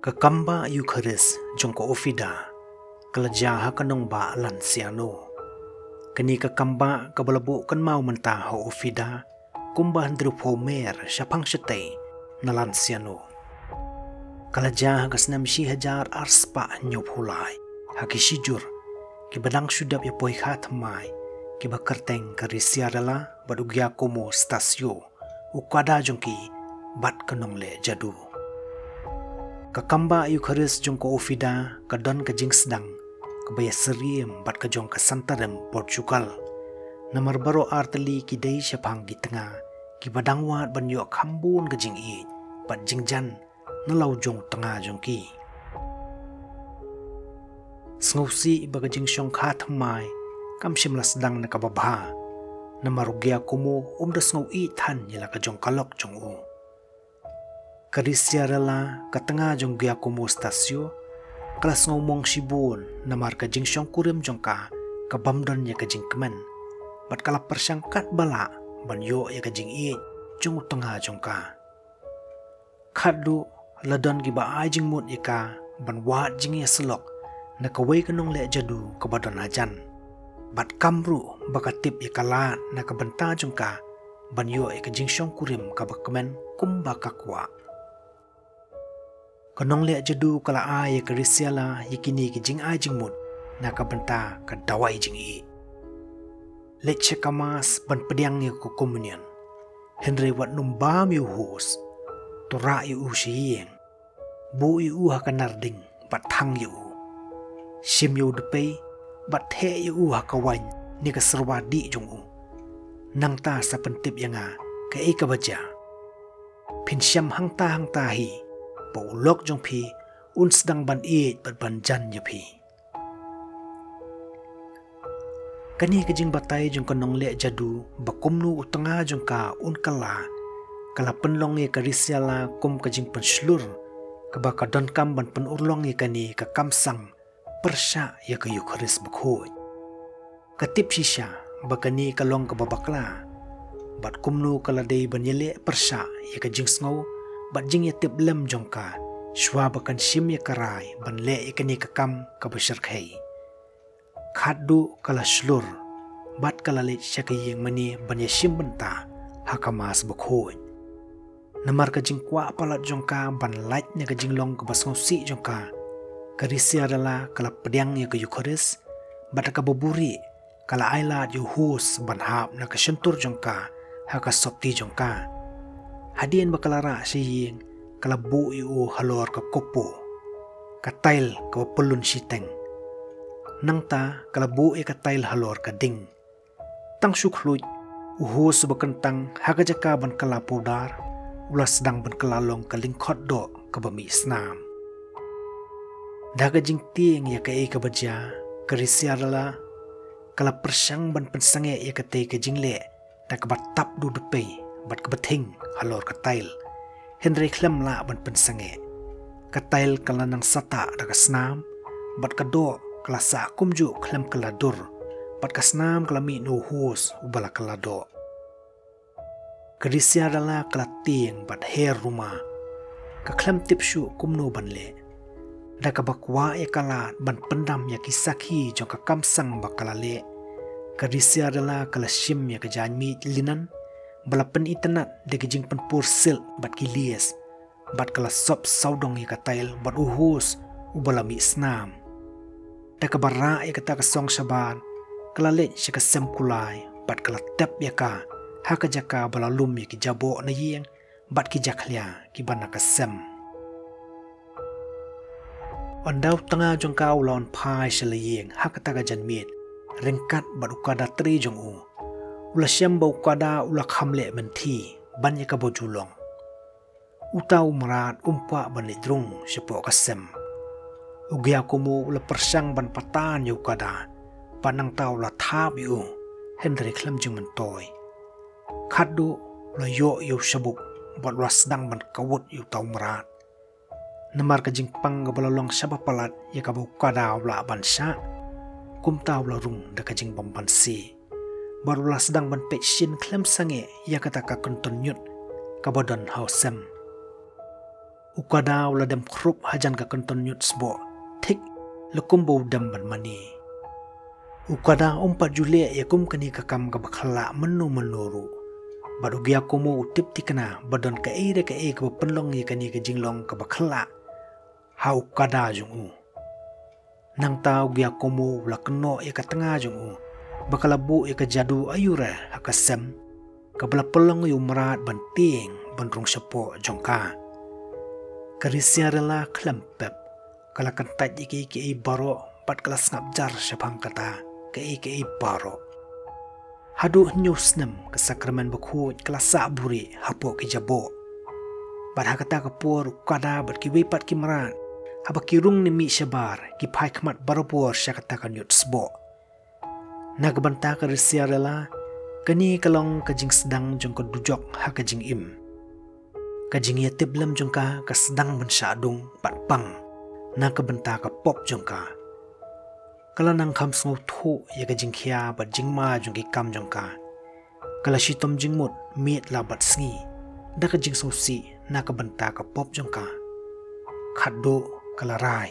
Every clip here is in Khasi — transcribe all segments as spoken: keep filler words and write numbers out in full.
Ka kambah Eukharist jong ka Ofida ka la jia ha ka nongbah Lanciano. Kane ka kambah kaba la buh kynmaw mynta ha Ofida kumba hynriewphew mer shaphang shatei na Lanciano. Ka la jia ha ka snem shi hajar arspah hynñiewphew lai ha ki shijur kiba dang shu dep ïa poi kha thymmai, kiba kyrteng ka Ricciarella bad u Giacomo Stasio, u kada jong ki bad ka nongleh jadu. Ka kambah Eukharist jong ka Ofida ka don ka jingsdang kaba ïasyriem bad ka jong ka Santarem Portugal. Namar baroh artylli ki dei shaphang ki tnga kiba dang wad ban ïoh kham bun ka jingïeit bad jingjan na la u jong u tnga jong ki. Sngewsih ba ka jingshong kha thymmai kam shym la sdang na kaba bha, namar u Giacomo um da sngew ïeit than ïa la ka jong ka lok jong u. Ka Ricciarella, ka tnga jong u Giacomo Stasio, ka la sngew mong shibun namar ka jingshong kurim jong ka ka bym don ïa ka jingkmen, bad ka la pyrshang katba lah ban ïoh ïa ka jingïeit jong u tnga jong ka. Khatduh la don kiba ai jingmut ïa ka ban wad jingïasyllok na kawei ka nongleh jadu kaba don hajan, bad kam ruh ba ka tip ïa ka lad na ka bynta jong ka ban ïoh ïa ka jingshong kurim kaba kmen kumba ka kwah. Ka nongleh jadu ka la ai ïa ka Ricciarella ïa kine ki jingai jingmut na ka bynta ka dawai jingïeit. Leit sha ka Mass ban pdiang ïa ka Komunion, hynrei wat nym bam ïa u host. To rah ïa u sha ïing, buh ïa u ha ka nar ding bad thang ïa u. Shim ïa u dpei bad theh ïa u ha ka waiñ ne ka syrwa dih jong u. Nangta sa pyntip ïa nga kaei kaba jia. Phin shem hangta hangta hi ba u lok jong phi un sdang ban ïeit bad ban jan ïa phi. Kane ka jingbatai jong ka nongleh jadu ba kumno u tnga jong ka un kylla, ka la pynlong ïa ka Ricciarella kum ka jingpynshlur kaba ka donkam ban pynurlong ïa kane ka kam sang pyrshah ïa ka Eukharist bakhuid. Ka tip shisha ba kane ka long kaba bakla, bad kumno ka la dei ban ïaleh pyrshah ïa ka jingsngew bad jingïatip lem jong ka shuwa ba kan shim ïa ka rai ban leh ïa kane ka kam kaba shyrkhei. Khatduh ka la shlur bad ka la leit sha ka ïing mane ban ïashim bynta ha ka Mass bakhuid. Namar ka jingkwah palat jong ka ban lait na ka jinglong kaba sngewsih jong ka, ka Ricciarella ka la pdiang ïa ka Eukharist, bad kaba buhrieh ka la ailad ïa u host ban hap na ka shyntur jong ka ha ka sopti jong ka. Hadien ba ka la rah sha ïing, ka la buh ïa u halor ka kopo, ka tail kaba pyllun shiteng. Nangta ka la buh ïa ka tail halor ka ding. Tang shu khluit, u host uba kyntang ha ka jaka ban kylla pudar u la sdang ban kylla long ka lyngkhot doh kaba mih snam. Da ka jingtieng ïa kaei kaba jia, ka Ricciarella ka la pyrshang ban pynsangeh ïa katei ka jingleh da kaba tap da u dpei bad kaba thing halor ka tail, hynrei khlem lah ban pynsangeh. Ka tail ka la nang satah da ka snam, bad ka doh ka la sah kumjuh khlem kylla dur, bad ka snam ka la mih na u host uba la kylla doh. Ka Ricciarella ka la tieng bad her ruma, ka khlem tip shuh kumno ban leh. Da kaba kwah ïa ka lad ban pyndam ïa ki sakhi jong ka kam sang ba ka la leh, ka Ricciarella ka la shim ïa ka jaiñmij linen ba la pynitynnad da ki jingpynpur silk bad ki lace, bad ka la sop sawdong ïa ka tail bad u host uba la mih snam. Da kaba rah ïa kata ka song shabar, ka la leit sha ka sem kulai bad ka la tep ïa ka ha ka jaka ba la lum ïa ki jaboh na ïing bad ki jakhlia kiba na ka sem. Ynda u tnga jong ka u la wan phai sha la ïing ha kata ka janmiet, ryngkat bad u kada trei jong u, u la shem ba u kada u la kham leh mynthi ban ïa kaba ju long. Uta u mrad um kwah ban leit rung shapoh ka sem. U Giacomo u la pyrshang ban patan ïa u kada, bad nangta u la thap ïa u, hynrei khlem jingmyntoi. Khatduh u la ïoh ïa u shabup bad u la sdang ban kawut ïa uta u mrad. Namar ka jingpang kaba la long shaba palat ïa kaba u kada u lah ban shah, kumta u la rung da ka jingbymbanse, bad u la sdang ban peit shin khlem sangeh ïa kata ka kynton ñiut kaba don ha u sem. U Kada u la dem khrup hajan ka kynton ñiut sboh, thik la kumba u dem ban mane. U Kada um pat ju leh ïa kum kane ka kam kaba khlak mynno mynno ruh. Bad u Giacomo u tip thikna ba don kaei re kaei kaba pynlong ïa kane ka jinglong kaba khlak ha u Kada jong u. Nangta u Giacomo u la kynnoh ïa ka tnga jong u ba ka la buh ïa ka jadu aiu re ha ka sem, kaba la pynlong ïa u mrad ban tieng ban rung shapoh jong ka. Ka Ricciarella khlem pep, ka la kyntait ïa kiei kiei baroh bad ka la sngap jar shaphang kata kaei kaei baroh. Haduh hynñiew snem ka sakramen bakhuid ka la sah buhrieh hapoh ki jaboh. Bad ha kata ka por u Kada bad kiwei pat ki mrad, haba ki rung ne mih shabar, ki phai khmat barabor sha kata ka ñiut sboh. Na ka bynta ka Ricciarella, kane ka long ka jingsdang jong ka dujok ha ka jingim. Ka jingïatiplem jong ka ka sdang ban shah dung bad pang na ka bynta ka pop jong ka. Ka la nang kham sngewthuh ïa ka jingkhia bad jingma jong ki kam jong ka. Ka la shitom jingmut miet la bad sngi da ka jingsngewsih na ka bynta ka pop jong ka. Khatduh ka la rai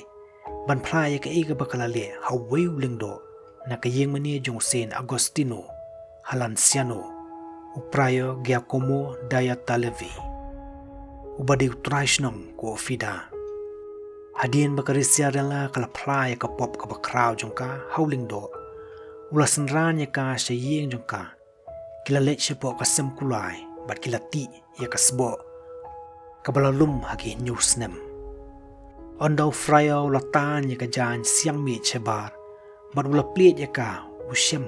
ban phla ïa kaei kaba ka la leh ha uwei u lyngdoh na ka ïing mane jong u Saint Agostino ha Lanciano, u Prior Giacomo Daiatalevi, uba dei u trai shnong ka Offida. Hadien ba ka Ricciarella ka la phla ïa ka pop kaba khraw jong ka ha u lyngdoh, u la synran ïa ka sha ïing jong ka. Ki la leit shapoh ka sem kulai bad ki la tih ïa ka sboh kaba la lum ha ki hynñiew snem. Ynda u Friar u la tan ïa ka jaiñ siang miej shabar bad u la plied ïa ka, u shem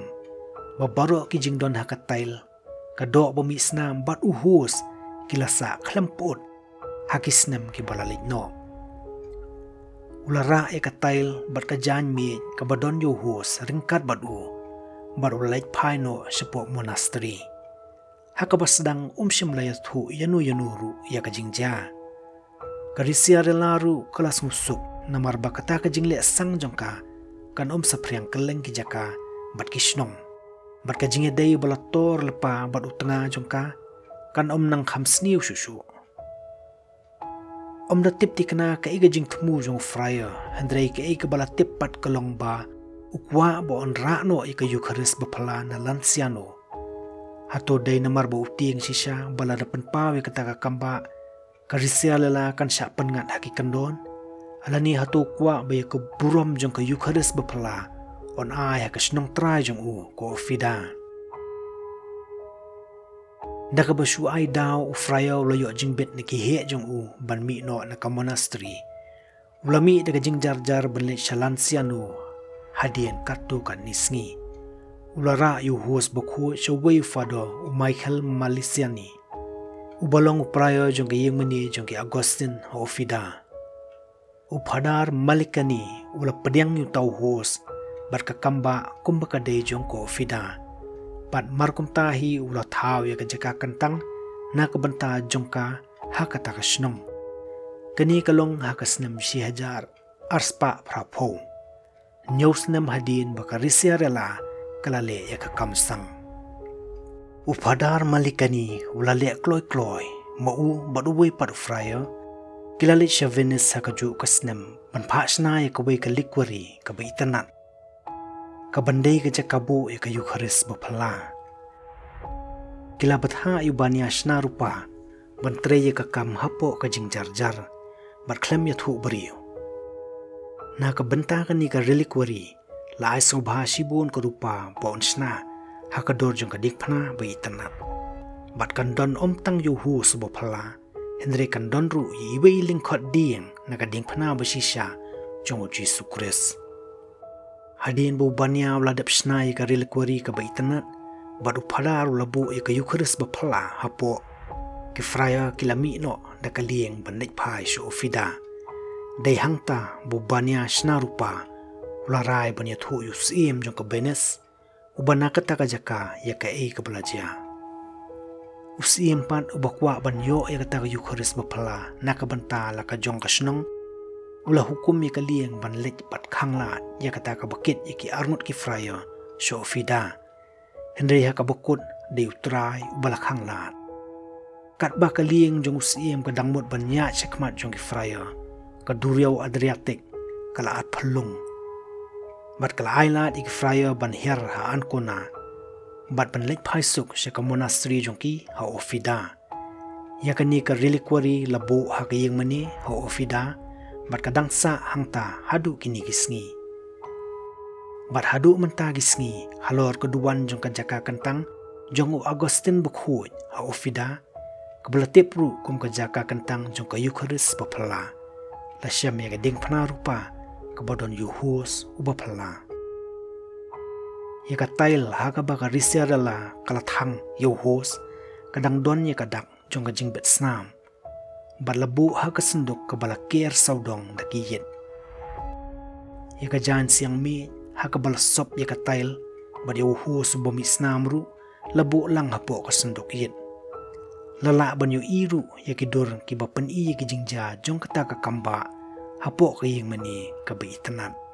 ba baroh ki jingdon ha ka tail, ka doh ba mih snam bad u hos ki la sah khlem put ha ki snem kiba la leit noh. U la rah ïa ka tail bad ka jaiñ miej kaba don ïa u hos ryngkat bad u, bad u la leit phai noh shapoh monastery. Ha kaba sdang um shym la ïathuh ïano ïano ruh ïa ka jingjia. Ka Ricciarella ruh ka la sngewsuk namar ba kata ka jingleh sang jong ka kan um saphriang kylleng ki jaka bad ki shnong. Bad ka jingïadei ba la tor lypa bad u tnga jong ka kan um nang kham sniew shuh shuh. Um da tip thikna kaei ka jingthmu jong u Friar, hynrei kaei kaba la tip pat ka long ba u kwah ba un rah noh ïa ka Eukharist baphylla na Lanciano. Hato dei namar ba u tieng shisha ba la da pynpaw ïa kata ka kambah, ka Ricciarella kan shah pynngat ha ki kyndon? Lane hato u kwah ba ïa ka burom jong ka Eukharist baphylla un ai ha ka shnong trai jong u ka Offida? Da kaba shu ai daw, u Friar u la ïoh jingbit na ki heh jong u ban mih noh na ka monastery. U la mih da ka jingjarjar ban leit sha Lanciano hadien katto katne sngi. U la rah ïa u hos bakhuid sha uwei u Phadar, u Michael Maliciani, uba long u Prior jong ka ïing mane jong ki Augustine ha Offida. U Phadar Malicani u la pdiang ïa uta u hos bad ka kambah kumba ka dei jong ka Offida. Bad markumta hi u la thaw ïa ka jaka kyntang na ka bynta jong ka ha kata ka shnong. Kane ka long ha ka snem shi hajar arspah phraphew. Hynñiew snem hadien ba ka Ricciarella ka la leh ïa ka kam sang. U Phadar Malicani u la leh kloi kloi, ma u bad uwei pat u Friar ki la leit sha Venice ha kajuh ka snem ban phah shna ïa kawei ka reliquary kaba itynnad, kaban dei ka jaka buh ïa ka Eukharist baphylla. Ki la bthah ïa u bania shna rupa ban trei ïa ka kam hapoh ka jingjarjar bad khlem ïathuh briew. Na ka bynta kane ka reliquary la ai sngewbha shibun ka rupa ba un shna ha ka dur jong ka diengphna ba itynnad. Bad kan don ym tang ïa u hos baphylla, hynrei kan don ruh ïa iwei i lyngkhot dieng na ka diengphna ba shisha jong u Jisu Khrist. Hadien ba u bania u la dep shna ïa ka reliquary kaba itynnad bad u Phadar u la buh ïa ka Eukharist baphylla hapoh, ki Friar ki la mih noh da ka lieng ban leit phai sha Offida. Dei hangta ba u bania shna rupa u la rai ban ïathuh ïa u syiem jong ka Venice, uba na kata ka jaka, ïa kaei kaba la jia. U syiem pat uba kwah ban ïoh ïa kata ka Eukharist baphylla na ka bynta la ka jong ka shnong, u la hukum ïa ka lieng ban leit bad khanglad ïa kata kaba kit ïa ki arngut ki Friar sha Offida. Hynrei ha kaba kut dei u Trai uba la khanglad. Katba ka lieng jong u Syiem ka dang mut ban ïaid shakhmat jong ki friar, ka duriaw Adriatic ka la at phyllung, bad ka la ai lad ïa ki friar ban hiar ha Ancona bad ban leit phai suk sha ka monastery jong ki ha Offida. Ïa kane ka reliquary la buh ha ka ïingmane ha Offida bad ka dang sah hangta haduh kine ki sngi. Bad haduh mynta ki sngi, halor ka duwan jong ka jaka kyntang jong u Augustine Bakhuid ha Offida, kaba la tip ruh kum ka jaka kyntang jong ka Eucharist baphylla, la shem ïa ka diengphna rupa kaba don ïa u host uba phylla. Ïa ka tile ha kaba ka Ricciarella ka la thang ïa u host, ka dang don ïa ka dak jong ka jingbit snam, bad la buh ha ka synduk kaba la ker sawdong da ki ïit. Ïa ka jaiñ siang miej ha kaba la sop ïa ka tile bad ïa u host uba mih snam ruh, la buh lang hapoh ka synduk ïit. La lah ban ïohi ruh ïa ki dur kiba pyni ïa ki jingjia jong kata ka kambah hapoh ka ïingmane kaba itynnad.